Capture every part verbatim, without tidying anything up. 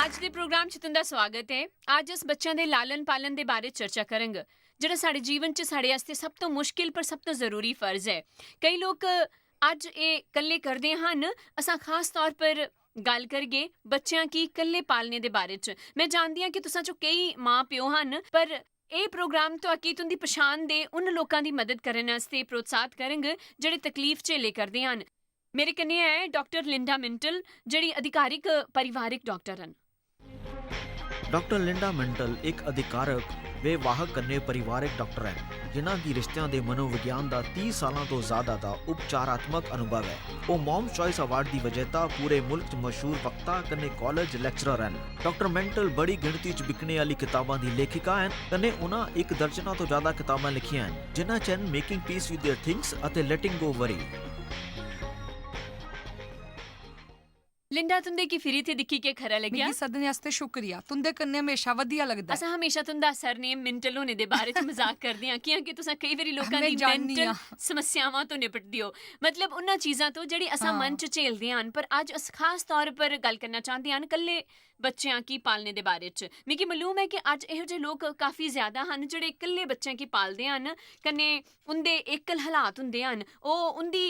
अज्ज दे प्रोग्राम च तुं'दा स्वागत ऐ। अज्ज अस बच्चें दे लालन पालन दे बारे च चर्चा करंग, जेह्ड़ा साढ़े जीवन च साढ़े आस्तै सब तो मुश्किल पर सब तो जरूरी फर्ज ऐ। केई लोक अज्ज एह् कल्ले करदे हन। असां खास तौर पर गल्ल करगे बच्चें गी कल्ले पालने दे बारे च। में जानदी आं कि तुसां चों केई मां प्यो हन, पर एह् प्रोग्राम तुआकी तुं'दी पछान दे उन लोकां दी मदद करने आस्तै प्रोत्साहत करंग जेह्ड़े तकलीफ झेले करदे हन। मेरे कन्नै ऐ डाक्टर लिंडा मिंटल, जेह्ड़ी अधिकारिक परिवारिक डाक्टर हन। डाक्टर लिंडा मिंटल इक अधिकारक वे वाहक कन्नै परिवारक डाक्टर हन, जिन्हां गी रिश्तेआं दे मनोविज्ञान दा तीह सालां तों ज्यादा दा उपचारात्मक अनुभव ऐ। ओह् मॉम्स चॉइस अवार्ड दी विजेता, पूरे मुल्क च मशहूर वक्ता कन्नै कालेज लैक्चरर हन। डाक्टर मिंटल बड़ी गिणती च बिकने आह्ली कताबां दी लेखिका हन कन्नै उन्हां इक दर्जना तों ज्यादा कताबां लिखियां हन, जिन्हां च हन Making Peace with Your Things ते Letting Go Worry। लिंडा, तुं'दे गी फिरी इत्थै दिक्खी के खरा लग्गेआ? मिगी सद्दने आस्तै शुक्रिया। तुं'दे कन्नै म्हेशा बधिया लगदा ऐ। असां हमेशा तुं'दा सरनेम मिंटल होने दे बारे च मजाक करदे आं, कि'यां कि तुसां केई बारी लोकां में दी जाननी मेंटल आं। समस्यावां तो निपटदे ओ। मतलब उन्हां चीजां तो जेह्ड़ी असां हां। मन च झेलदे हन, पर अज्ज अस खास तौर पर गल्ल करना चांह्दे हन कल्ले बच्चेआं गी पालने दे बारे च। मिगी मालूम ऐ कि अज्ज एहो जे लोक काफी ज्यादा हन जेह्ड़े कल्ले बच्चेआं गी पालदे हन, कन्नै उं'दे एकल हालात होंदे हन, ओह् उं'दी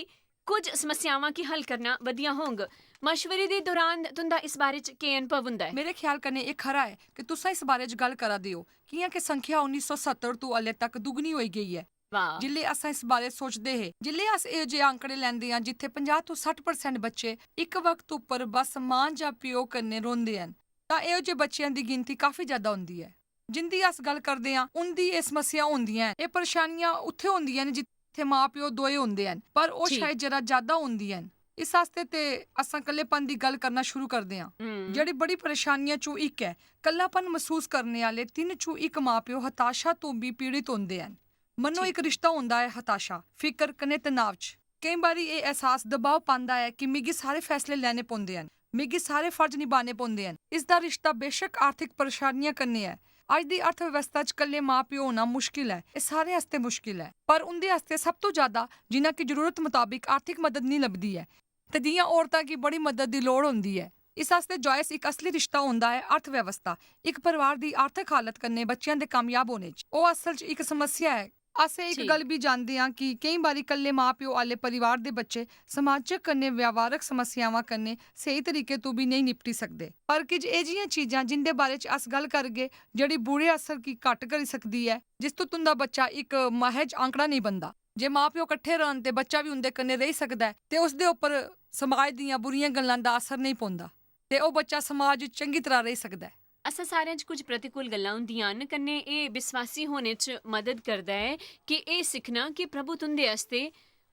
कुछ समस्यावां गी हल करना बधिया होंग। मशवरे दे दौरान तुं'दा इस बारे च केह् अनुभव होंदा ऐ? मेरे ख्याल कन्नै एह् खरा ऐ कि तुसां इस बारे च गल्ल करा दे ओ, कि'यां कि संख्या उन्नी सौ सत्तर तों अल्ले तक दुगनी होई गेई ऐ। वाह। जिसलै अस इस बारे सोचदे हे, जिसलै अस एहो जे आंकड़े लैंदे आं जित्थै पंजाह् तों सट्ठ percent बच्चे इक वक्त उप्पर बस मां जां प्यो कन्नै रौंह्दे हन, तां एहो जे बच्चेआं दी गिनती काफी ज्यादा होंदी ऐ। जिं'दी अस गल्ल करदे आं, उं'दी एह् समस्या होंदियां न। एह् परेशानियां उत्थै होंदियां न जित्थै मां-प्यो दोए होंदे न, पर ओह् ठीक। शायद जरा ज्यादा होंदियां न। इस आस्तै ते असां कल्लेपन दी गल्ल करना शुरू करदे आं, हम्म। जेह्ड़ी बड़ी परेशानियां चों इक ऐ। कल्लापन मसूस करने आह्ले तिन्न चों इक मां-प्यो हताशा तों बी पीड़त होंदे न। मनो ठीक। इक रिश्ता होंदा ऐ हताशा, फिकर कन्नै तनाव च। केईं बारी एह् एहसास दबाव पांदा ऐ कि मिगी सारे फैसले लैने पौंदे न, मिगी सारे फर्ज निभाने पौंदे न। इसदा रिश्ता बेशक आर्थिक परेशानियां कन्नै ऐ। अज्ज दी अर्थव्यवस्था च कल्ले मां-प्यो होना मुश्किल ऐ। एह् सारे आस्तै मुश्किल ऐ, पर उं'दे आस्तै सब तों ज्यादा जि'यां कि जरूरत मताबक आर्थिक मदद निं लभदी ऐ ते जि'यां औरतां गी बड़ी मदद दी लोड़ होंदी ऐ। इस आस्तै जायस इक असली रिश्ता होंदा ऐ अर्थव्यवस्था, इक परिवार दी आर्थिक हालत कन्नै बच्चेआं दे कामयाब होने च। ओह् असल च इक समस्या ऐ। अस एह् इक ठीक। गल्ल बी जानदे आं कि केईं बारी कल्ले मां-प्यो आह्ले परिवार दे बच्चे समाजक कन्नै व्यवहारक समस्यावां कन्नै स्हेई तरीके तों बी नेईं निपटी सकदे। पर किश एह् जि'यां चीजां जिं'दे बारे च अस गल्ल करगे, जेह्ड़ी बुरे असर गी घट्ट करी सकदी ऐ, जिस तों तुं'दा बच्चा इक महज आंकड़ा नेईं बनदा। जे मां-प्यो कट्ठे रौह्न ते बच्चा बी उं'दे कन्नै रेही सकदा ऐ ते उसदे उप्पर समाज दियां बुरियां गल्लां दा असर नेईं पौंदा ते ओह् बच्चा समाज च चंगी तरह रेही सकदा ऐ। असें सारें च कुछ प्रतिकूल गल्लां होंदियां न, कन्नै एह् विश्वासी होने च मदद करदा ऐ कि एह् सिक्खना कि प्रभु तुं'दे आस्तै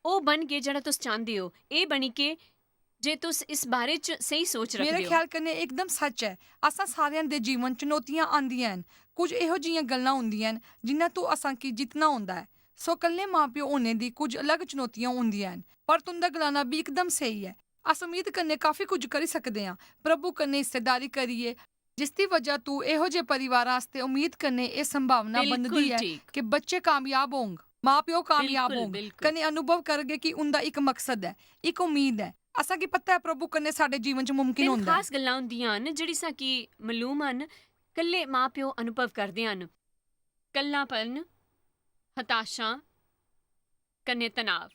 ओह् बनगे जेह्ड़ा तुस चांह्दे ओ। एह् बनी के जे तुस इस बारे च स्हेई सोच रखदे मेरे ओ। ख्याल कन्नै एकदम सच ऐ। असां सारेआं दे जीवन चुनौतियां आंदियां न। कुछ एहो जिहियां गल्लां होंदियां न जिन्हां तों असां गी जित्तना होंदा ऐ। सो कल्ले मां-प्यो होने दी कुछ अलग चुनौतियां होंदियां न, पर तुं'दा गलाना बी इकदम स्हेई ऐ। अस उम्मीद कन्नै काफी कुछ करी सकदे आं, प्रभु कन्नै हिस्सेदारी करियै, जिसदी वजह तों एहो जे परिवारां आस्तै उम्मीद कन्नै एह् संभावना बिल्कुल बनदी ऐ ठीक। कि बच्चे कामयाब होंग, मां-प्यो कामयाब बिल्कुल, होंग, बिल्कुल। कन्नै अनुभव करगे कि उं'दा इक मकसद ऐ, इक उम्मीद ऐ। असां गी पता ऐ प्रभु कन्नै साढ़े जीवन च मुमकिन तिन्न होंदा ऐ। खास गल्लां होंदियां न जेह्ड़ी साकी मालूम हन, कल्ले मां-प्यो अनुभव करदे हन। कल्लापन, हताशा, कन्नै तनाव।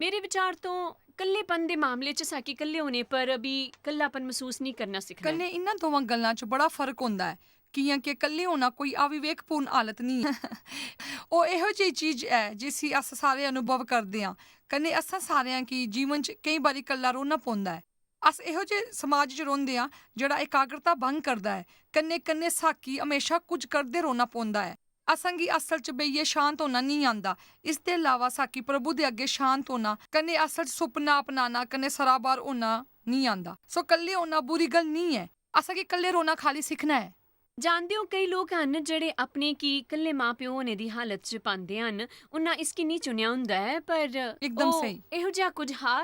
मेरे विचार तो कल्लेपन दे मामले च साकी कल्ले होने पर भी कल्लापन मसूस नहीं करना सिक्खना ऐ। कन्नै इन्हां दोवां गल्लां च बड़ा फर्क होंदा ऐ, कि'यां कि कल्ले होना कोई अविवेकपूर्ण हालत निं ऐ। ओह् एहो जेही चीज ऐ जिसी अस सारे अनुभव करदे आं। कन्नै असां सारेआं गी जीवन च केईं बारी कल्ला रौह्ना पौंदा ऐ। अस एहो जे समाज च रौंह्दे आं जेह्ड़ा एकाग्रता भंग करदा ऐ। कन्नै-कन्नै साकी म्हेशा कुछ करदे रौह्ना पौंदा ऐ। असां गी असल च बेहियै शांत होना निं आंदा। इसदे अलावा साकी प्रभु दे अग्गें शांत होना, कन्नै असल च सुपना अपनाना, कन्नै सराबार होना निं आंदा। सो कल्ले होना बुरी गल्ल निं ऐ। असां गी कल्ले रौह्ना खाली सिक्खना ऐ। जानदे ओ, केई लोक हन जेह्ड़े अपने गी कल्ले मां-प्यो होने दी हालत च पांदे हन। उन्ना इसगी निं चुनेआ होंदा ऐ, पर एकदम ओह् स्हेई। एहो जेहा कुछ हा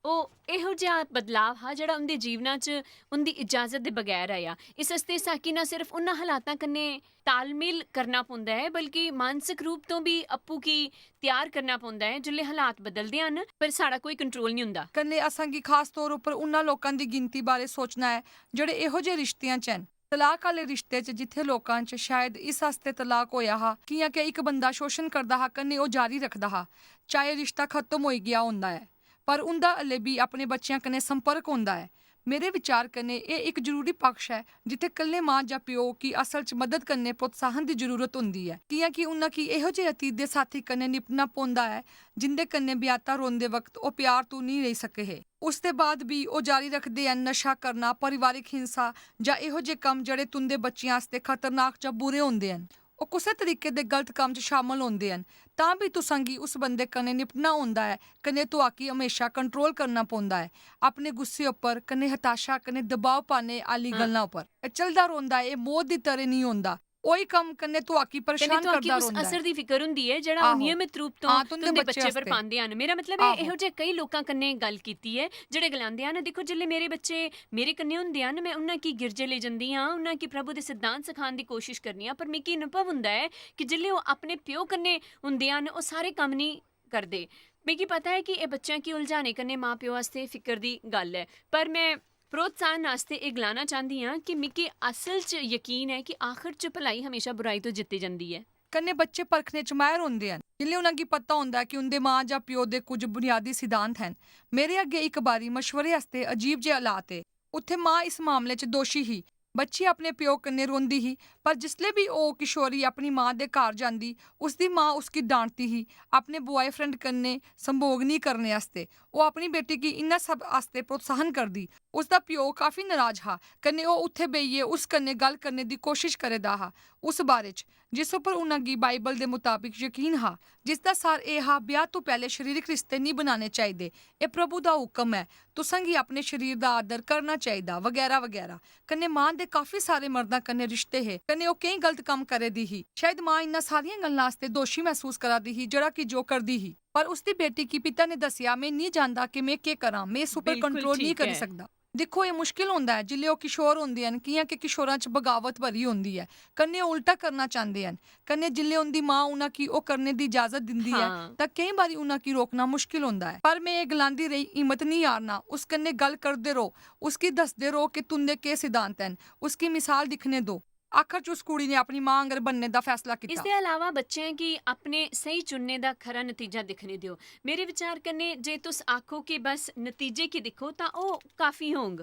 ओह् एहो जेहा बदलाव हा जेह्ड़ा उं'दे जीवना च उं'दी इजाजत दे बगैर आया। इस आस्तै साकी ना सिर्फ उन्ना हालातां कन्नै तालमेल करना पौंदा ऐ, बल्कि मानसिक रूप तो भी अप्पू गी त्यार करना पौंदा ऐ। जिसलै हालात बदलदे हन, पर साढ़ा कोई कंट्रोल निं होंदा। कन्नै असां गी खास तौर उप्पर उन्ना लोकां दी गिनती बारै सोचना ऐ जेह्ड़े एहो जे रिश्तेआं च हन। तलाक आह्ले रिश्ते च जित्थै लोकां च शायद इस आस्तै तलाक होआ हा कि'यां के इक बंदा शोशन करदा हा, कन्नै ओह् जारी रखदा हा, चाहे रिश्ता खत्म होई गेआ होंदा ऐ, पर उं'दा हल्ले बी अपने बच्चेआं कन्नै संपर्क होंदा ऐ। मेरे विचार कन्नै एह् इक जरूरी पक्ष ऐ जित्थै कल्ले मां जां प्यो गी असल च मदद कन्नै प्रोत्साहन दी जरूरत होंदी ऐ, कि'यां कि उन्ना गी एहो जे अतीत दे साथी कन्नै निपटना पौंदा ऐ जिं'दे कन्नै ब्याह्ता रोंदे वक्त ओह् प्यार तू नेईं रेही सके हे। उसदे बाद बी ओह् जारी रखदे हन नशा करना, पारिवारिक हिंसा जां एहो जे कम्म जेह्ड़े तुं'दे बच्चें आस्तै खतरनाक जां बुरे होंदे हन। ओह् कुसै तरीके दे गलत कम्म च शामल होंदे हन, तां बी तुसां गी उस बंदे कन्नै निपटना होंदा ऐ, कन्नै तुआकी म्हेशा कंट्रोल करना पौंदा ऐ, अपने गुस्से उप्पर, कन्नै हताशा, कन्नै दबाव पाने आह्ली हां। गल्लां उप्पर। एह् चलदा रौंह्दा ऐ, एह् मौत दी तरह निं होंदा। ओही कम्म कन्नै तुआकी कन्नै परेशान तुआकी करदा उस रौंह्दा ऐ। असर दी फिकर होंदी ऐ जेह्ड़ा ओह् आहो। नियमित रूप तो हां, तुं'दे तुं'दे बच्चे बच्चे पर उप्पर। पांदे हन। मेरा मतलब ऐ आहो। एहो जे कई लोकां कन्नै गल्ल कीती ऐ जेह्ड़े गलांदे हन, "दिक्खो, जिसलै मेरे बच्चे मेरे कन्नै होंदे हन, में उन्ना गी गिरजे लेई जंदी आं, उन्ना गी प्रभु दे सिद्धांत सखान दी कोशिश करनी आं, पर मिगी अनुभव होंदा ऐ कि जिसलै ओह् अपने प्यो कन्नै होंदे हन, ओह् सारे कम्म निं करदे।" मिगी पता ऐ कि एह् बच्चेआं गी उलझाने कन्नै मां-प्यो आस्तै फिकर दी गल्ल ऐ, पर में प्रोत्साहन आस्तै एह् गलाना चांह्दी आं कि मिगी असल च यकीन ऐ कि आखर च भलाई म्हेशा बुराई तो जित्ती जंदी ऐ। कन्नै बच्चे परखने च माहिर होंदे हन। जिसलै उ'नें गी पता होंदा ऐ कि उं'दे मां जां प्यो दे कुछ बुनियादी सिद्धांत हन। मेरे अग्गें इक बारी मशवरे आस्तै अजीब जे हालात हे। उत्थै मां इस मामले च दोशी ही। बच्ची अपने प्यो कन्नै रौंह्दी ही, पर जिसलै बी ओह् किशोरी अपनी मां दे घर जांदी, उसदी मां उसगी डांटदी ही अपने बॉयफ्रेंड कन्नै संभोग नेईं करने आस्तै। ओह् अपनी बेटी गी इन्ना सब आस्तै प्रोत्साहन करदी। उसदा प्यो काफी नराज हा, कन्नै ओह् उत्थै बेहियै उस कन्नै गल्ल करने दी कोशश करै दा हा, उस बारे च जिस उप्पर उ'नें गी बाइबल दे मताबक यकीन हा, जिसदा सार एह् हा, ब्याह् तो पैह्ले शरीरक रिश्ते नेईं बनाने चाहिदे, एह् प्रभु दा हुक्म ऐ, तुसें गी अपने शरीर दा आदर करना चाहिदा, बगैरा बगैरा। कन्नै मां दे काफी सारे मर्दां कन्नै रिश्ते हे, कन्नै ओह् केईं गलत कम्म करै दी ही। शायद मां इन्ना सारियां गल्लां आस्तै दोशी मसूस करा दी ही, जेह्ड़ा कि जो करदी ही। पर उसदी बेटी गी पिता ने दस्सेआ, "में निं जानदा कि में केह् करां, में इस उप्पर बिल्कुल कंट्रोल निं ठीक करी ऐ। सकदा।" दिक्खो, एह् मुश्किल होंदा ऐ जिसलै ओह् किशोर होंदे हन, कि'यां कि किशोरां च बगावत भरी होंदी ऐ, कन्नै ओह् उल्टा करना चांह्दे हन, कन्नै जिसलै उं'दी मां उ'नें गी ओह् करने दी इजाजत दिंदी ऐ, हां। तां केईं बारी उ'नें गी रोकना मुश्किल होंदा ऐ। पर में एह् गलांदी रेही, "हिम्मत निं हारना, उस कन्नै गल्ल करदे र'वो, उसगी दसदे र'वो कि तुं'दे केह् सिद्धांत हन, उसगी मिसाल दिक्खने दो।" आखर च उस कुड़ी ने अपनी मां आंगर बनने दा फैसला कीता। इसदे अलावा बच्चें गी अपने स्हेई चुनने दा खरा नतीजा दिक्खने देओ। मेरे विचार कन्नै जे तुस आखो कि बस नतीजे गी दिक्खो तां ओह् काफी होंग,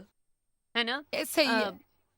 है ना? एह् स्हेई ऐ। अ,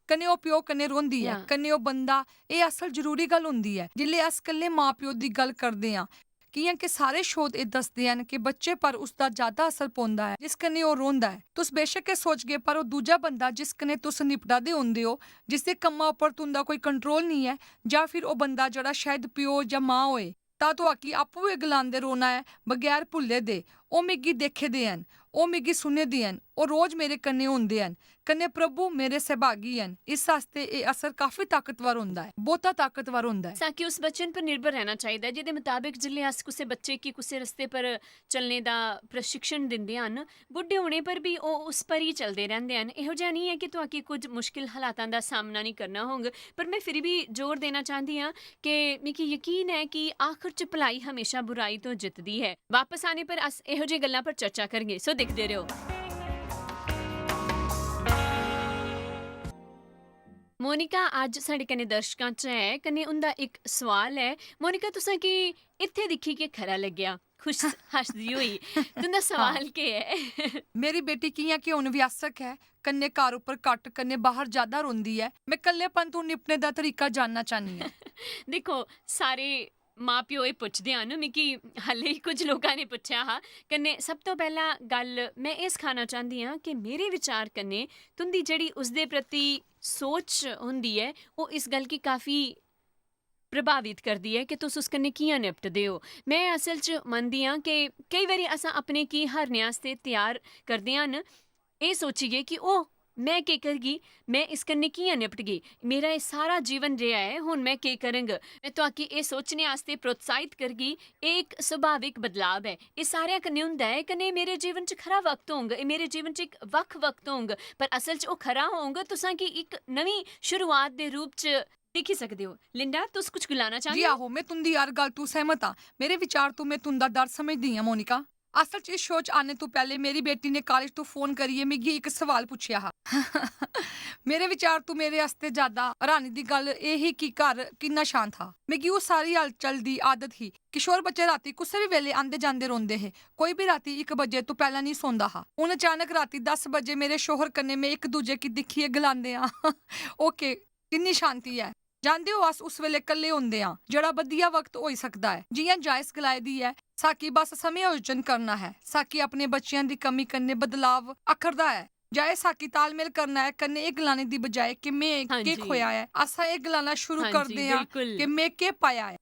कन्नै ओह् प्यो कन्नै रौंह्दी ऐ, या। कन्नै ओह् बंदा, एह् असल जरूरी गल्ल होंदी ऐ। जिसलै अस कल्ले मां-प्यो दी गल्ल करदे आं, कि'यां कि सारे शोध एह् दसदे हन कि बच्चे पर उसदा ज्यादा असर पौंदा ऐ जिस कन्नै ओह् रौंह्दा ऐ। तुस बेशक एह् सोचगे, पर ओह् दूजा बंदा जिस कन्नै तुस निपटा दे होंदे ओ, जिसदे कम्मा उप्पर तुं'दा कोई कंट्रोल निं ऐ, जां फिर ओह् बंदा जेह्ड़ा शायद प्यो जां मां होए, तां तुआकी आपूं गै गलांदे रौह्ना ऐ बगैर भुल्ले दे, "ओह् मिगी दिक्खे दे हन, ओह् मिगी सुने दे हन, ओह् रोज मेरे कन्नै होंदे हन, कन्नै प्रभु मेरे सैभागी हन।" इस आस्तै एह् असर काफी ताकतवर होंदा ऐ, बहुता ताकतवर होंदा ऐ। साकी उस वचन पर निर्भर रहना चाहिदा ऐ जेह्दे मताबक जिसलै अस कुसै बच्चे गी कुसै रस्ते पर चलने दा प्रशिक्षण दिंदे हन, बुड्ढे होने पर बी ओह् उस पर ही चलदे रैंह्दे हन। एहो जेहा निं ऐ कि तुआकी कुछ मुश्किल हालातां दा सामना निं करना होंग, पर में फिर बी जोर देना चांह्दी आं कि मिगी यकीन ऐ कि आखर च भलाई म्हेशा बुराई तो जितदी ऐ। बापस आने पर अस एहो जेही गल्लां पर चर्चा करगे, सो दिखदे र'वो। मोनिका अज्ज साढ़े कन्नै दर्शकां च ऐ, कन्नै उं'दा इक सोआल ऐ। मोनिका, तुसें गी इत्थै दिक्खियै खरा लग्गेआ, खुश हसदी होई। तुं'दा सोआल हां। केह् ऐ? मेरी बेटी कि'यां कि हुन वयस्क ऐ, कन्नै घर उप्पर घट्ट, कन्नै बाहर ज्यादा रौंह्दी ऐ। में कल्लेपन तों निपटने दा तरीका जानना चाह्न्नी आं। दिक्खो, सारे मां-प्यो एह् पुछदे हन, मिगी हाले ही कुछ लोकां ने पुच्छेआ हा। कन्नै सब तों पैह्ला गल्ल में एह् सखाना चांह्दी आं कि मेरे विचार कन्नै तुं'दी जेह्ड़ी उसदे प्रति सोच होंदी ऐ, ओह् इस गल्ल गी काफी प्रभावित करदी ऐ कि तुस उस कन्नै कि'यां निपटदे ओ। में असल च मनदी आं कि केई बारी असां अपने गी हारने आस्तै त्यार करदे हन, एह् सोचियै कि ओह् में केह् करगी? में इस कन्नै कि'यां निपटगी? मेरा एह् सारा जीवन रेहा ऐ, हुन में केह् करङ? में तुआकी एह् सोचने आस्तै प्रोत्साहित करगी। एह् इक सुभाविक बदलाव ऐ। एह् सारेआं कन्नै होंदा ऐ, कन्नै एह् मेरे जीवन च खरा वक्त होंग, एह् मेरे जीवन च इक बक्ख वक्त होंग, पर असल च ओह् खरा होंग। तुसां गी इक नमीं शुरुआत दे रूप च दिक्खी सकदे ओ। लिंडा, तुस कुछ गलाना जी चाह्‌दे ओ? आहो, में तुं'दी हर गल्ल तों सैह्मत आं। मेरे विचार तों में तुं'दा डर समझदी आं, मोनिका। असल च इस शो च आने तों पैह्‌ले मेरी बेटी ने कालेज तों फोन करियै मिगी इक सवाल पुच्छेआ हा। मेरे विचार तों मेरे आस्तै ज्यादा हैरानी दी गल्ल एह् ही कि घर किन्ना शांत हा। मिगी उस सारी हलचल दी आदत ही। किशोर बच्चे रातीं कुसै बी बेल्लै आंदे-जांदे रौंह्‌दे हे। कोई बी रातीं इक बजे तों पैह्‌लें नेईं सौंदा हा। हून अचानक रातीं दस बजे मेरे शौहर कन्नै में इक-दूजे गी दिक्खियै गलांदे आं, "ओके, किन्नी शांति ऐ।" जानदे ओ, अस उस बेल्लै कल्ले होंदे आं, जेह्‌ड़ा बधिया वक्त होई सकदा ऐ। जि'यां जायस गलाए दी ऐ, साकी बस समायोजन करना ऐ। साकी अपने बच्चेआं दी कमी कन्नै बदलाव आखरदा ऐ। जायस, साकी तालमेल करना ऐ कन्नै एह् गलाने दी बजाए कि में हां केह् जी। खोया ऐ। असां एह् गलाना शुरू हां जी, करदे आं बिल्कुल। कि में केह् पाया ऐ।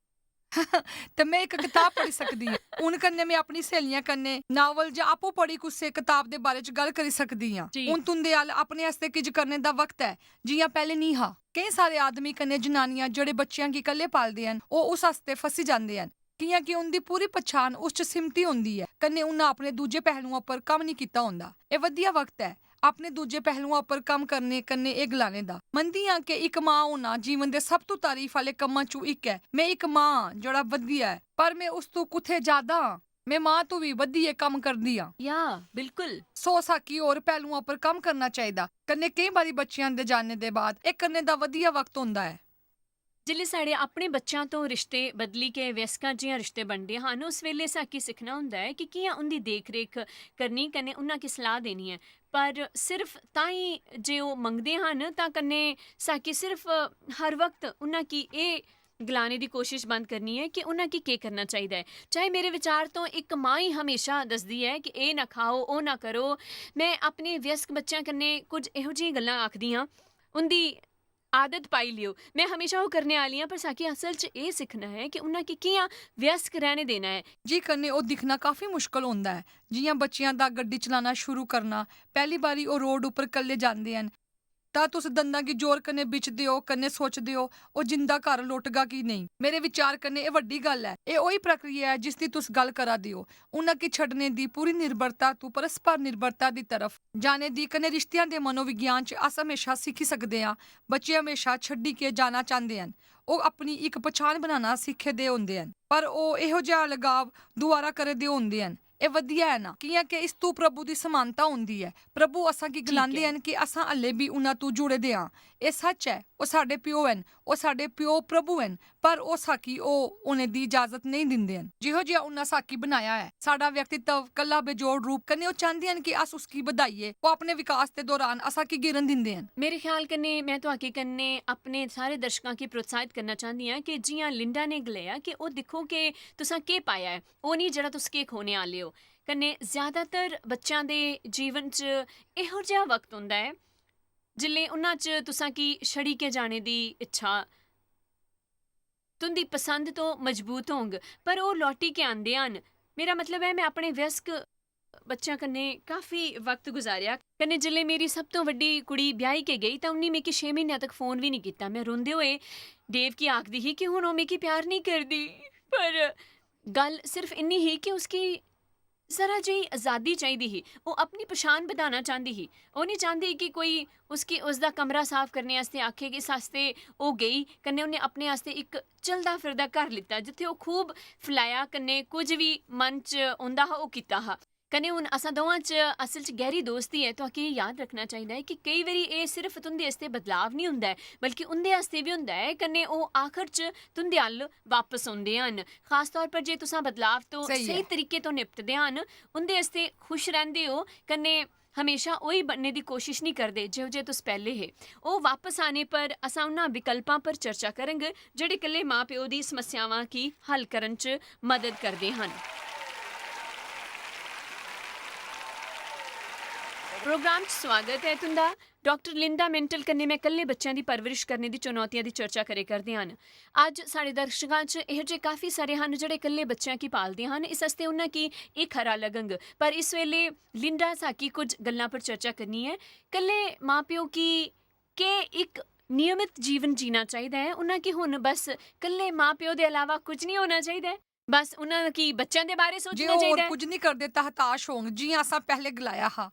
ते में इक कताब पढ़ी सकदी आं। हून कन्नै में अपनी स्हेलियें कन्नै नावल जां आपूं पढ़ी कुसै कताब दे बारे च गल्ल करी सकदी आं। जी। हून तुं'दे अल अपने आस्तै किश करने दा वक्त ऐ, जि'यां पैह्‌लें निं हा। केईं सारे आदमी कन्नै जनानियां जेह्‌ड़े बच्चेआं गी कल्ले पालदे हन, ओह् उस आस्तै फसी जंदे हन, कि'यां कि उं'दी पूरी पन्छान उस च सिमती होंदी ऐ, कन्नै उ'न्ना अपने दूजे पैह्‌लुएं उप्पर कम्म निं कीता होंदा। एह् बधिया वक्त ऐ अपने दूजे पैह्‌लुएं उप्पर कम्म करने कन्नै एह् गलाने दा। मनदी आं कि इक मां होना जीवन दे सब तों तारीफ आह्‌ले कम्मां चों इक ऐ। में इक मां आं जेह्‌ड़ा बधिया ऐ, पर में उस तों कुत्थै ज्यादा आं। में मां तों बी बधियै कम्म करदी आं। या, बिल्कुल। सो साकी होर पैह्‌लुएं उप्पर कम्म करना चाहिदा। कन्नै केईं बारी बच्चेआं दे जाने दे बाद एह् करने दा बधिया वक्त होंदा ऐ। जिसलै साढ़े अपने बच्चेआं तों रिश्ते बदली के वयस्कां जि'यां रिश्ते बनदे हन, उस बेल्लै साकी सिक्खना होंदा ऐ कि कि'यां उं'दी देख-रेख करनी, कन्नै उ'न्ना की सलाह देनी ऐ। पर सिर्फ तां ई जे ओह् मंगदे हन, तां कन्नै साकी सिर्फ हर वक्त उ'न्ना की एह् गलाने दी कोशिश बंद करनी ऐ कि उ'न्ना की केह् करना चाहिदा ऐ। चाहे मेरे विचार तों इक मां ई हमेशा दसदी ऐ कि एह् ना खाओ, ओह् ना करो। में अपने वयस्क बच्चेआं कन्नै कुछ एहो जेहियां गल्लां आखदी आं, उं'दी आदत पाई लियो। में हमेशा ओह् करने आह्‌ली आं, पर साकी असल च एह् सिक्खना ऐ कि उ'न्ना की कि'यां वयस्क रैह्‌ने देना ऐ। जी, कन्नै ओह् दिक्खना काफी मुश्कल होंदा ऐ। जि'यां बच्चेआं दा गड्डी चलाना शुरू करना, पैह्‌ली बारी ओह् रोड उप्पर कल्ले जांदे हन, तां तुस दंदां गी जोर कन्नै बिचदे ओ, कन्नै सोचदे ओ, ओह् जिंदा घर लौटगा कि नेईं। मेरे विचार कन्नै एह् बड्डी गल्ल ऐ। एह् ओही प्रक्रिया ऐ जिसदी तुस गल्ल करा दे ओ। उ'न्ना की छड्डने दी पूरी निर्भरता तों परस्पर निर्भरता दी तरफ जाने दी, कन्नै रिश्तेआं दे मनोविज्ञान च अस हमेशा सिक्खी सकदे आं। बच्चे हमेशा छड्डी के जाना चांह्‌दे हन। ओह् अपनी इक पछान बनाना सिक्खे दे होंदे हन, पर ओह् एहो जेहा लगाव दुआरा करे दे होंदे हन। एह् बधिया ऐ ना, कि'यां के इस तों प्रभु दी समानता होंदी ऐ। प्रभु असां गी ठीक गलांदे ऐ। हन कि असां हल्ले बी उ'न्ना तों जुड़े दे आं। एह् सच्च ऐ, ओह् साढ़े प्यो हन, ओह् साढ़े प्यो प्रभु हन, पर ओह् साकी ओह् होने दी इजाजत नेईं दिंदे हन। जिहो जेहा उ'न्ना साकी बनाया ऐ, साढ़ा व्यक्तित्व कल्ला बेजोड़ रूप कन्नै ओह् चांह्‌दे हन कि अस उसगी बधाइये। ओह् अपने विकास दे दौरान असां की गिरन दिंदे हन। मेरे ख्याल कन्नै में तुआके कन्नै अपने सारे दर्शकां गी प्रोत्साहित करना चाह्‌न्नी आं कि जि'यां लिंडा ने गलाया कि ओह् दिक्खो कि तुसां केह् पाया ऐ, ओह् निं जेह्‌ड़ा तुस केह् खोने आह्‌ले ओ। कन्नै ज्यादातर बच्चेआं दे जीवन च एहो जेहा वक्त होंदा ऐ जिसलै उ'न्ना च तुसां की छड़ी के जाने दी इच्छा तुं'दी पसंद तों मजबूत होंग, पर ओह् लौटी के आंदे हन। मेरा मतलब ऐ, में अपने वयस्क बच्चेआं कन्नै काफी वक्त गुजारेआ। कन्नै जिसलै मेरी सब तों बड्डी कुड़ी ब्याही के गेई, तां उ'न्नी मिगी छे म्हीनेआं तक फोन बी निं कीता। में रोंदे होए डेव गी आखदी ही कि हून ओह् मिगी प्यार नेईं करदी, पर गल्ल सिर्फ इन्नी ही कि उसगी जरा जेही अजादी चाहिदी ही। ओह् अपनी पछान बधाना चांह्‌दी ही। ओह् निं चांह्‌दी कि कोई उसगी उसदा कमरा साफ करने आस्तै आखे कि इस आस्तै ओह् गेई। कन्नै उ'न्नै अपने आस्तै इक चलदा फिरदा घर लित्ता, जित्थै ओह् खूब फलाया, कन्नै कुछ बी मन च औंदा हा, ओह् कीता हा। कन्नै हून असां दोवां च असल च गैह्‌री दोस्ती ऐ। तुआके एह् याद रक्खना चाहिदा ऐ कि केई बारी एह् सिर्फ तुं'दे आस्तै बदलाव निं होंदा ऐ, बल्कि उं'दे आस्तै बी होंदा ऐ। कन्नै ओह् आखर च तुं'दे अल बापस औंदे हन। खास तौर पर जे तुसां बदलाव तों स्हेई स्हेई ऐ। तरीके तों निपटदे हन, उं'दे आस्तै खुश रैंह्‌दे ओ, कन्नै हमेशा ओही बनने दी कोशिश निं करदे जेहो जे तुस पैह्‌ले हे। ओह् बापस आने पर असां उ'न्ना विकल्पां पर चर्चा करङ जेह्‌ड़े कल्ले मां-प्यो दी समस्यावां गी हल करन च मदद करदे हन। प्रोग्राम च स्वागत ऐ तुंदा। डाक्टर लिंडा मेंटल कन्नै में कल्ले बच्चें दी परवरिश करने दी चुनौतियां दी चर्चा करे करदे हन। अज्ज साढ़े दर्शकां च एहो जे काफी सारे हन जेह्ड़े कल्ले बच्चें गी पालदे हन, इस आस्तै उन्ना की एह् खरा लगंग। पर इस वेले लिंडा साकी कुछ गल्लां पर चर्चा करनी ऐ। कल्ले मां प्यो की के इक नियमित जीवन जीना चाहिदा ऐ? उन्ना की हुन बस कल्ले मां प्यो दे अलावा कुछ नहीं होना चाहिदा ऐ? बस उन्ना की बच्चें दे बारे जे सोचना ओह् होर चाहिदा ऐ? कुछ नहीं करदे तां हताश होंग, जि'यां असां पैह्ले गलाया हा।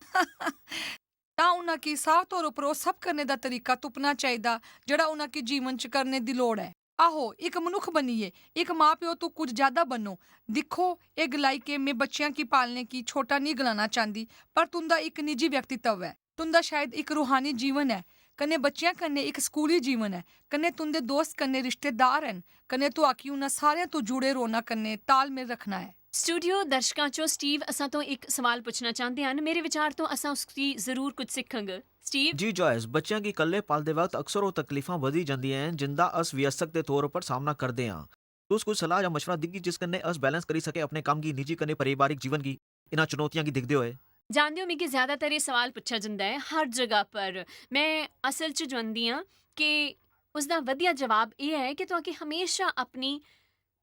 तां उन्ना की साफ तौर उप्पर ओह् सब करने दा तरीका तुप्पना चाहिदा जेह्ड़ा उन्ना की जीवन च करने दी लोड़ ऐ। आहो, इक मनुक्ख बनियै, इक मां प्यो तू कुछ ज्यादा बनो। दिक्खो, एह् गलाई के में बच्चें की पालने की छोटा नहीं गलाना चांदी, पर तुंदा इक निजी व्यक्तित्व ऐ। तुंदा शायद इक रूहानी जीवन ऐ, कन्नै बच्चें कन्नै इक स्कूली जीवन ऐ, कन्नै तुंदे दोस्त कन्नै रिश्तेदार हन, कन्नै तू आखी उन्ना सारें तू जुड़े रौह्ना कन्नै तालमेल रखना ऐ। स्टूडियो दर्शकां चों स्टीव असां तो इक सवाल पुच्छना चांह्दे हन। मेरे विचार तो असां उसकी जरूर कुछ सिक्खंग। स्टीव? जी जॉयस, बच्चें गी कल्ले पालदे वक्त अक्सर ओह् तकलीफां बधी जंदियां हन जिंदा अस वयस्क दे तौर उप्पर सामना करदे आं। तुस कुछ सलाह जां मशवरा दिग्गी जिस कन्नै अस बैलेंस करी सके अपने कम्म गी, निजी कन्नै पारिवारिक जीवन गी, इन्हां चुनौतियां गी दिखदे होए? जानदे ओ, मिगी ज्यादातर एह् सवाल पुच्छेआ जंदा ऐ हर जगह पर। में असल च जानदी आं कि उसदा वधिया जवाब एह् ऐ कि तुआकी हमेशा अपनी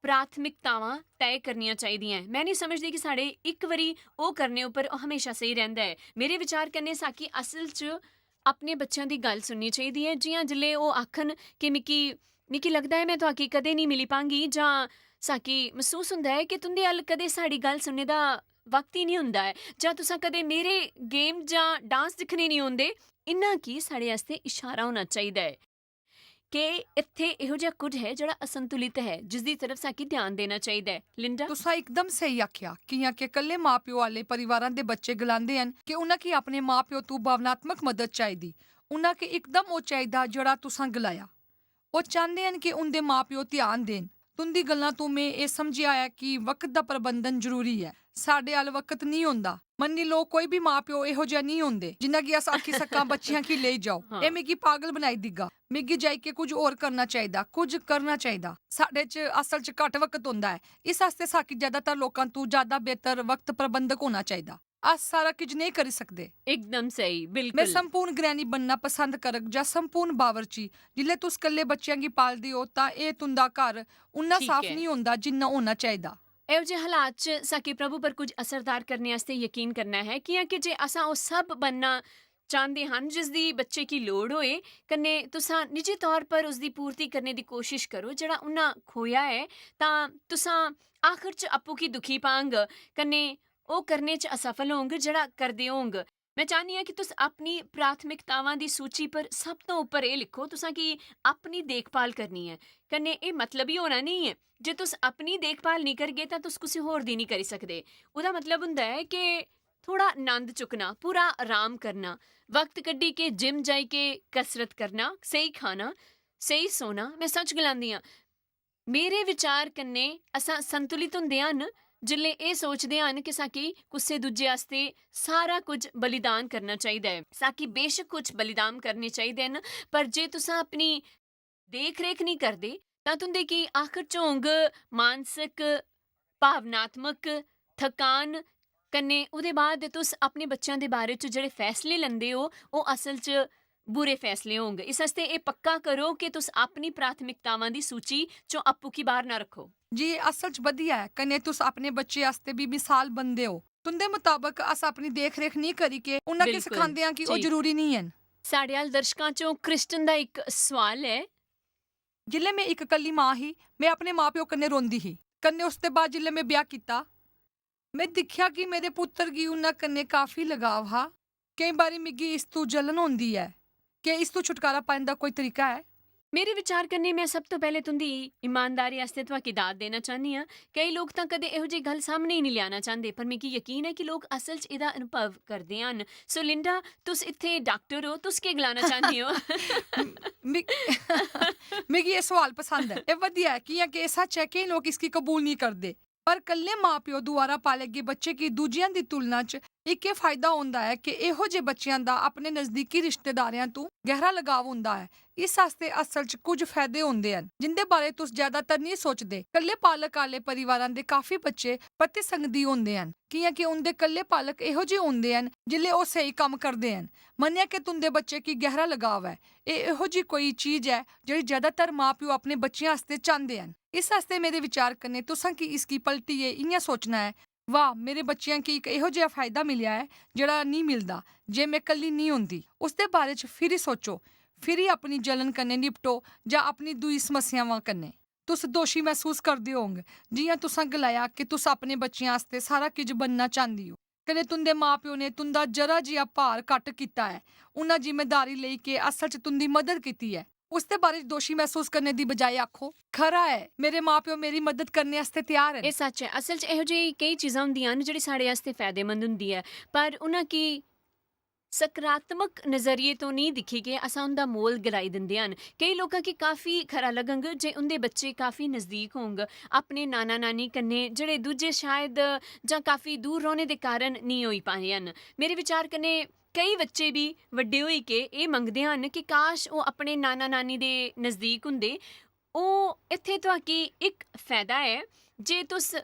प्राथमिकतावां तय करनियां चाहिदियां ऐ। में नहीं समझदी कि साढ़े इक बारी ओह् करने उप्पर ओह् हमेशा स्हेई रैंह्दा ऐ। मेरे विचार कन्नै साकी असल च अपने बच्चें दी गल्ल सुननी चाहिदी ऐ। जि'यां जिसलै ओह् आखन कि मिगी, मिगी लगदा ऐ में तुआकी कदें नहीं मिली पांगी, जां साकी मसूस होंदा ऐ कि तुं'दे अल कदें साढ़ी गल्ल सुनने दा वक्त ही नहीं होंदा ऐ, जां तुसां कदें मेरे गेम जां डांस दिक्खने नहीं औंदे, इन्ना की साढ़े आस्तै इशारा होना चाहिदा ऐ कि इत्थै एहो जेहा कुछ ऐ जेह्ड़ा असंतुलित ऐ, जिसदी तरफ साकी ध्यान देना चाहिदा ऐ। लिंडा? तुसां इकदम स्हेई आखेआ, कि'यां के कल्ले मां-प्यो आह्ले परिवारां दे बच्चे गलांदे हन के उ'नें गी अपने मां-प्यो तू भावनात्मक मदद चाहिदी। उ'नें गी इकदम ओह् चाहिदा जेह्ड़ा तुसां गलाया। ओह् चांह्दे हन के उं'दे मां-प्यो ध्यान देन। तुं'दी गल्लां तू में एह् समझेआ ऐ कि वक्त दा प्रबंधन जरूरी ऐ। साढ़े अल वक्त निं होंदा। मन्नी लो, कोई बी मां-प्यो एहो जेहा निं होंदे, जिन्ना कि अस आखी सक्कां, "बच्चियां गी लेई जाओ।" हां। एह् मिगी पागल बनाई दिग्गा। मिगी जाई के कुछ होर करना चाहिदा, कुछ करना चाहिदा। साढ़े च असल च घट्ट वक्त होंदा ऐ। इस आस्तै साकी ज्यादातर लोकां तू ज्यादा बेहतर वक्त प्रबंधक होना चाहिदा। अस सारा किश नेईं करी सकदे। एकदम स्हेई, में बिल्कुल। संपूर्ण गृहिणी बनना पसंद करग जां संपूर्ण बावर्ची। जिसलै तुस कल्ले बच्चें गी पालदे ओ, तां एह् तुं'दा घर उन्ना ठीक साफ ऐ। निं होंदा जिन्ना होना चाहिदा। एहो जेह् हालात च साकी प्रभु पर कुछ असरदार करने आस्तै यकीन करना ऐ, कि'यां कि जे असां ओह् सब बनना चांह्दे हन जिसदी बच्चे गी लोड़ होए, कन्नै तुसां निजी तौर पर उसदी पूर्ति करने दी कोशश करो जेह्ड़ा उन्ना खोया ऐ, तां तुसां आखर च आपूं गी दुखी पांग, कन्नै ओह् करने च असफल होंग जेह्ड़ा करदे होंग। में चाह्न्नी आं कि तुस अपनी प्राथमिकतावां दी सूची पर सब तों उप्पर एह् लिखो, तुसां की अपनी देखभाल करनी ऐ। कन्नै एह् मतलब ही होना नेईं ऐ जे तुस अपनी देखभाल नेईं करगे तां तुस कुसै होर दी नेईं करी सकदे। ओह्दा मतलब होंदा ऐ कि थोह्ड़ा नंद चुक्कना, पूरा आराम करना, वक्त कड्ढी के जिम जाई के कसरत करना, स्हेई खाना, स्हेई सोना। में सच गलांदी आं, मेरे विचार कन्नै असां संतुलित होंदे हन जिसलै एह् सोचदे हन कि साकी कुसै दूजे आस्तै सारा कुछ बलिदान करना चाहिदा ऐ। साकी बेशक कुछ बलिदान करने चाहिदे न, पर जे तुसां अपनी देख-रेख नेईं करदे, तां तुं'दे की आखर च होंग मानसक, भावनात्मक थकान, कन्नै ओह्दे बाद तुस अपने बच्चें दे बारे च जेह्ड़े फैसले लैंदे ओ, ओह् असल च बुरे फैसले होंग। इस आस्तै एह् पक्का करो कि तुस अपनी प्राथमिकतावां दी सूची चों आपूं गी बाह्र ना रक्खो। जी, एह् असल च बधिया ऐ, कन्नै तुस अपने बच्चे आस्तै बी मिसाल बनदे ओ। तुं'दे मताबक अस अपनी देख-रेख नेईं करी के उन्ना के बिल्कुल, सखांदे आं कि ओह् जी। जरूरी नेईं हैन। साढ़े अल दर्शकां चों क्रिस्टन दा इक सोआल ऐ। जिसलै में इक कल्ली मां ही, में अपने मां-प्यो कन्नै रोंदी ही। कन्नै उसदे बाद जिसलै में ब्याह् कीता, में दिक्खेआ कि मेरे पुत्तर गी उन्ना कन्नै काफी लगाव हा। केईं बारी मिगी इस तू जलन होंदी ऐ। केह् इस तू छुटकारा पाने दा कोई तरीका ऐ? मेरे विचार कन्नै में सब तों पैह्ले तुं'दी ईमानदारी आस्तै तुआकी दाद देना चाह्न्नी आं। केईं लोक तां कदें एहो जेही गल्ल सामनै ही निं लेआना चांह्दे, पर मिगी यकीन ऐ कि लोक असल च एह्दा अनुभव करदे हन। सो लिंडा, तुस इत्थै डाक्टर ओ, तुस केह् गलाना चांह्दे ओ? मि-, मिगी एह् सोआल पसंद ऐ। एह् बधिया ऐ, कि'यां कि एह् सच्च ऐ, केईं लोक इसगी कबूल निं करदे। पर कल्ले मां-प्यो द्वारा पाले गे बच्चे गी दूजियां दी तुलना च इक एह् फायदा होंदा ऐ कि एहो जे बच्चेआं दा अपने नजदीकी रिश्तेदारेआं तों गैहरा लगाव होंदा ऐ। इस आस्तै असल च कुछ फायदे होंदे हन, जिंदे बारै तुस ज्यादातर नेईं सोचदे। कल्ले पालक आह्ले परिवारां दे काफी बच्चे प्रतिसंगदी होंदे हन, कि'यां कि उं'दे कल्ले पालक एहो जे होंदे हन जिसलै ओह् स्हेई कम्म करदे हन। मन्नेआ कि तुं'दे बच्चे गी गैहरा लगाव ऐ। एह् एहो जी कोई चीज ऐ जेह्ड़ी ज्यादातर मां-प्यो अपने बच्चें आस्तै चांह्दे हन। इस आस्तै मेरे विचार कन्नै तुसां गी इसगी पलटियै इ'यां सोचना ऐ, "वाह, मेरे बच्चेआं गी इक एहो जेहा फायदा मिलेआ ऐ जेह्ड़ा नेईं मिलदा जे में कल्ली नेईं होंदी।" उसदे बारे च फिरी सोचो, फिरी अपनी जलन कन्नै निपटो जां अपनी दूई समस्यावां कन्नै। तुस दोशी मसूस करदे होंग, जि'यां तुसां गलाया कि तुस अपने बच्चें आस्तै सारा किश बनना चांह्दी ओ। कन्नै तुं'दे मां-प्यो ने तुं'दा जरा जिहा भार घट्ट कीता ऐ। उ'न्ना जिम्मेदारी लेई के असल च तुं'दी मदद कीती ऐ। उसदे बारे च दोशी मसूस करने दी बजाए आखो, "खरा ऐ, मेरे मां-प्यो मेरी मदद करने आस्तै त्यार न।" एह् सच्च ऐ। असल च एहो जेही केई चीजां होंदियां न जेह्ड़ी साढ़े आस्तै फायदेमंद होंदी ऐ, पर उ'न्ना गी सकारात्मक नजरिये तो नेईं दिक्खी के असां उं'दा मोल गलाई दिंदे हन। केई लोकां गी काफी खरा लगग जे उं'दे बच्चे काफी नजदीक होंग अपने नाना-नानी कन्नै, जेह्ड़े दूजे शायद जां काफी दूर रौह्ने दे कारण नेईं होई पाए हन। मेरे विचार कन्नै केई बच्चे बी बड्डे होई के एह् मंगदे हन कि काश ओह् अपने नाना-नानी दे नजदीक होंदे। ओह् इत्थै तुआकी इक फायदा ऐ जे तुस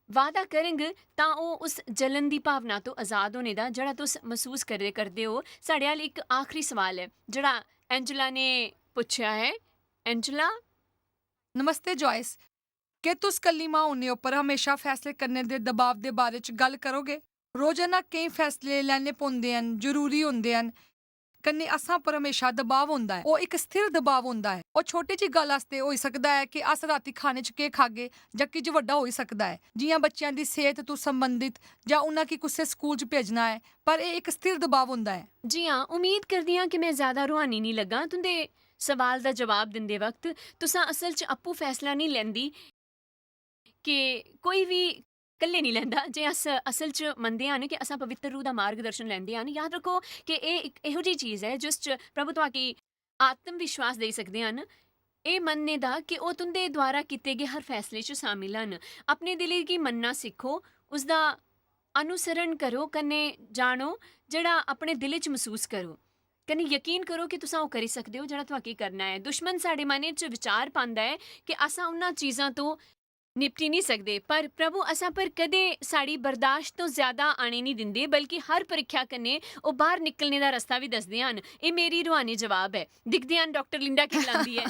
वादा करंग तां ओह् उस जलन दी भावना तो आजाद होने दा जेह्ड़ा तुस मसूस करै करदे ओ। साढ़े अल इक आखरी सवाल ऐ जेह्ड़ा एंजेला ने पुच्छेआ ऐ। एंजेला? नमस्ते जॉयस, केह् तुस कल्ली मां होने उप्पर म्हेशा फैसले करने दे दबाव दे बारे च गल्ल करोगे? रोजाना केईं फैसले लैने पौंदे हन, जरूरी होंदे हन, कन्नै असां पर म्हेशा दबाव होंदा ऐ। ओह् इक स्थिर दबाव होंदा ऐ। ओह् छोटी जी गल्ल आस्तै होई सकदा ऐ कि अस रातीं खाने च केह् खागे जां किश बड्डा होई सकदा ऐ, जि'यां बच्चेआं दी सेह्त तों संबंधत जां उ'नें गी कुसै स्कूल च भेजना ऐ, पर एह् इक स्थिर दबाव होंदा ऐ। जी हां, उम्मीद करदी आं कि में ज्यादा रुहानी निं लग्गां। तुं'दे सवाल दा जवाब दिंदे वक्त तुसां असल च आपूं फैसला निं लैंदी कि कोई बी कल्ले निं लैंदा। जे अस असल च मनदे हन कि असां पवित्र रूह दा मार्गदर्शन लैंदे हन, याद रक्खो कि एह् इक एहो जेही चीज ऐ जिस च प्रभु तुआकी आत्म विश्वास देई सकदे हन, एह् मनने दा कि ओह् तुं'दे द्वारा कीते गे हर फैसले च शामिल हन। अपने दिलै गी मन्नना सिक्खो, उसदा अनुसरण करो कन्नै जानो जेह्ड़ा अपने दिलै च मसूस करो। कन्नै यकीन करो कि तुसां ओह् करी सकदे ओ जेह्ड़ा तुआकी करना ऐ। दुश्मन साढ़े मनै च विचार पांदा ऐ कि असां उन्हां चीजां तो निपटी निं सकदे, पर प्रभु असां पर कदें साढ़ी बर्दाश्त तो ज्यादा आने निं दिंदे, बल्कि हर परीक्षा कन्नै ओह् बाह्र निकलने दा रस्ता बी दसदे हन। एह् मेरी रूहानी जवाब ऐ। दिखदे हन डाक्टर लिंडा केह् गलांदी ऐ।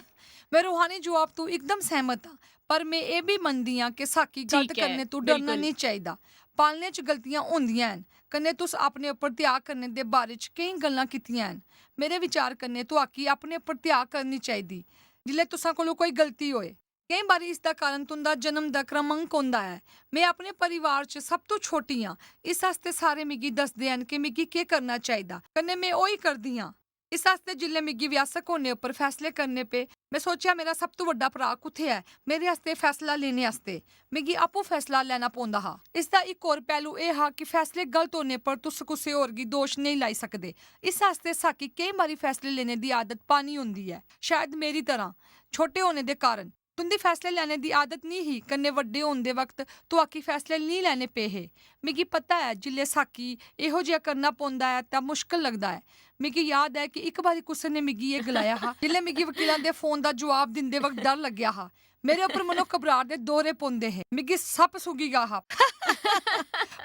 में रूहानी जवाब तों इकदम सैह्मत आं, पर में एह् बी मनदी आं कि साकी गलत ठीक ऐ, करने तों डरना बिल्कुल। नेईं चाहिदा। पालने च गलतियां होंदियां हन, कन्नै तुस अपने उप्पर त्याग करने दे बारे च केईं गल्लां कीतियां हन। मेरे विचार कन्नै तुआकी अपने उप्पर त्याग करनी चाहिदी जिसलै तुसां कोलू कोई गलती होए। केईं बारी इसदा कारण तुं'दा जन्म दा क्रमांक होंदा ऐ। में अपने परिवार च सब तों छोटी आं, इस आस्तै सारे मिगी दसदे हन कि मिगी केह् करना चाहिदा, कन्नै में ओही करदी आं। इस आस्तै जिसलै मिगी वयस्क होने उप्पर फैसले करने पे, में सोचेआ, "मेरा सब तों बड्डा भ्राऽ कुत्थै ऐ मेरे आस्तै फैसला लेने आस्तै?" मिगी आपूं फैसला लैना पौंदा हा। इसदा इक होर पैह्लू एह् हा कि फैसले गलत होने पर तुस कुसै होर गी दोश नेईं लाई सकदे। इस आस्तै साकी केईं बारी फैसले लेने दी आदत पानी होंदी ऐ, शायद मेरी तरह, छोटे होने दे कारण। तुं'दी फैसले लैने दी आदत निं ही, कन्नै बड्डे होंदे वक्त तुआकी फैसले निं लैने पे हे। मिगी पता ऐ, जिसलै साकी एहो जेहा करना पौंदा ऐ, तां मुश्कल लगदा ऐ। मिगी याद ऐ कि इक बारी कुसै ने मिगी एह् गलाया हा, जिसलै मिगी वकीलां दे फोन दा जवाब दिंदे वक्त डर लग्गेआ हा। मेरे उप्पर मनो घबराट दे दौरे पौंदे हे। मिगी सप्प सूंघी गेआ हा।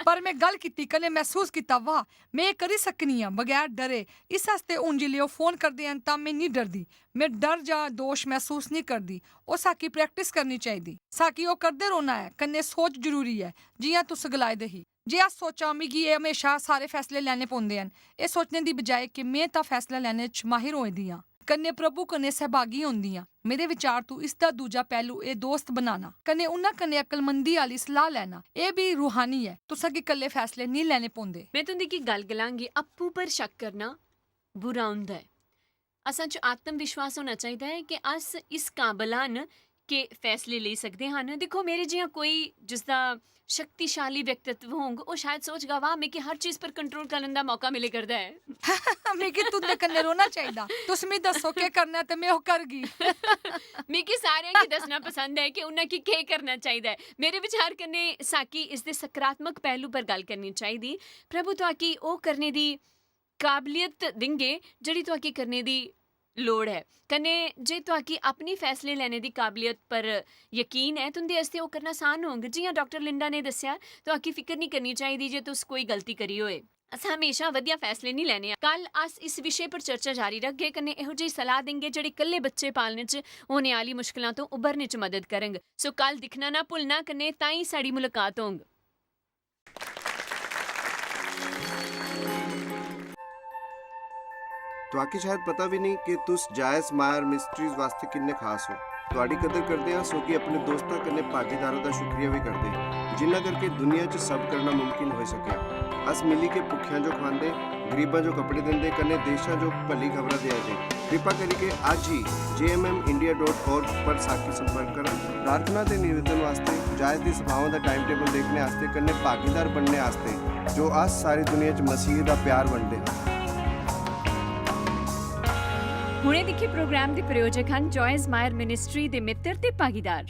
पर में गल्ल कीती, कन्नै मसूस कीता, "वाह, में एह् करी सकनी आं बगैर डरे।" इस आस्तै हून जिसलै ओह् फोन करदे हन, तां में निं डरदी। में डर जां दोश मसूस निं करदी। ओह् साकी प्रैक्टिस करनी चाहिदी। साकी ओह् करदे रौह्ना ऐ, कन्नै सोच जरूरी ऐ, जि'यां तुस गलाए दे ही। जे अस सोचां, "मिगी एह् म्हेशा सारे फैसले लैने पौंदे हन," एह् सोचने दी बजाए कि "में तां फैसला लैने च माहिर होई दी आं, कन्नै प्रभु कन्नै सैहभागी होंदी आं।" मेरे विचार तों इसदा दूजा पैह्लू एह् दोस्त बनाना, कन्नै उन्ना कन्नै अक्लमंदी आह्ली सलाह लैना, एह् बी रूहानी ऐ। तुसां गी कल्ले फैसले नेईं लैने पौंदे। में तुं'दी गी गल्ल गलांगी, आपूं पर शक करना बुरा होंदा ऐ। असां च आत्म विश्वास होना चाहिदा ऐ कि अस इस काबल हन के फैसले लेई सकदे हन। दिक्खो, मेरे जि'यां कोई जिसदा शक्तिशाली व्यक्तित्व होंग, ओह् शायद सोचगा, "वाह, मिगी हर चीज पर कंट्रोल करने दा मौका मिले करदा ऐ।" "मिगी तुं'दे कन्नै रौह्ना चाहिदा, तुस मिगी दस्सो केह् करना ते में ओह् करगी।" मिगी सारें गी दस्सना पसंद ऐ कि उ'नें गी केह् करना चाहिदा ऐ। मेरे विचार कन्नै साकी इसदे सकारात्मक पहलू पर गल्ल करनी चाहिदी। प्रभु तुआकी ओह् करने दी काबलियत देंगे जेह्ड़ी तुआकी करने दी लोड़ ऐ। कन्नै जे तुआकी अपनी फैसले लैने दी काबलियत पर यकीन ऐ, तुं'दे आस्तै ओह् करना आसान होंग। जि'यां डाक्टर लिंडा ने दस्सेआ, तुआकी फिकर निं करनी चाहिदी जे तुस कोई गलती करी होए। अस हमेशा वधिया फैसले निं लैने आं। कल अस इस विशे पर चर्चा जारी रखगे, कन्नै एहो जेही सलाह देंगे जेह्ड़ी कल्ले बच्चे पालने च होने आह्ली मुश्कलां तो उभरने च मदद करंग। सो कल दिक्खना ना भुलना, कन्नै ताईं साढ़ी मुलाकात होंग। तुआकी शायद पता भी नहीं कि तुस जायज मायर मिस्ट्रीज वास्ते किन्ने खास हो। तुआडी कदर करदे आं, सो कि अपने दोस्तां कन्नै भागीदारां दा शुक्रिया भी करदे, जिन्ना करके दुनिया च सब करना मुमकिन होई सकेआ। अस मिली के भुक्खेआं जो खवांदे, गरीबां जो कपड़े दिंदे, कन्नै देशां जो भली खबरां देआ दे। कृपा करियै अज्ज ही J M M India dot org पर साकी संपर्क करा। प्रार्थना ते निवेदन वास्ते, जायज दी सभावां दा टाइम टेबल देखने आस्ते, कन्नै भागीदार बनने आस्ते, जो अस सारी दुनिया च मसीह दा प्यार बंडदे हां। हुणे दिक्खे प्रोग्राम दे प्रायोजक हन जॉयज मायर मिनिस्ट्री दे मित्र ते भागीदार।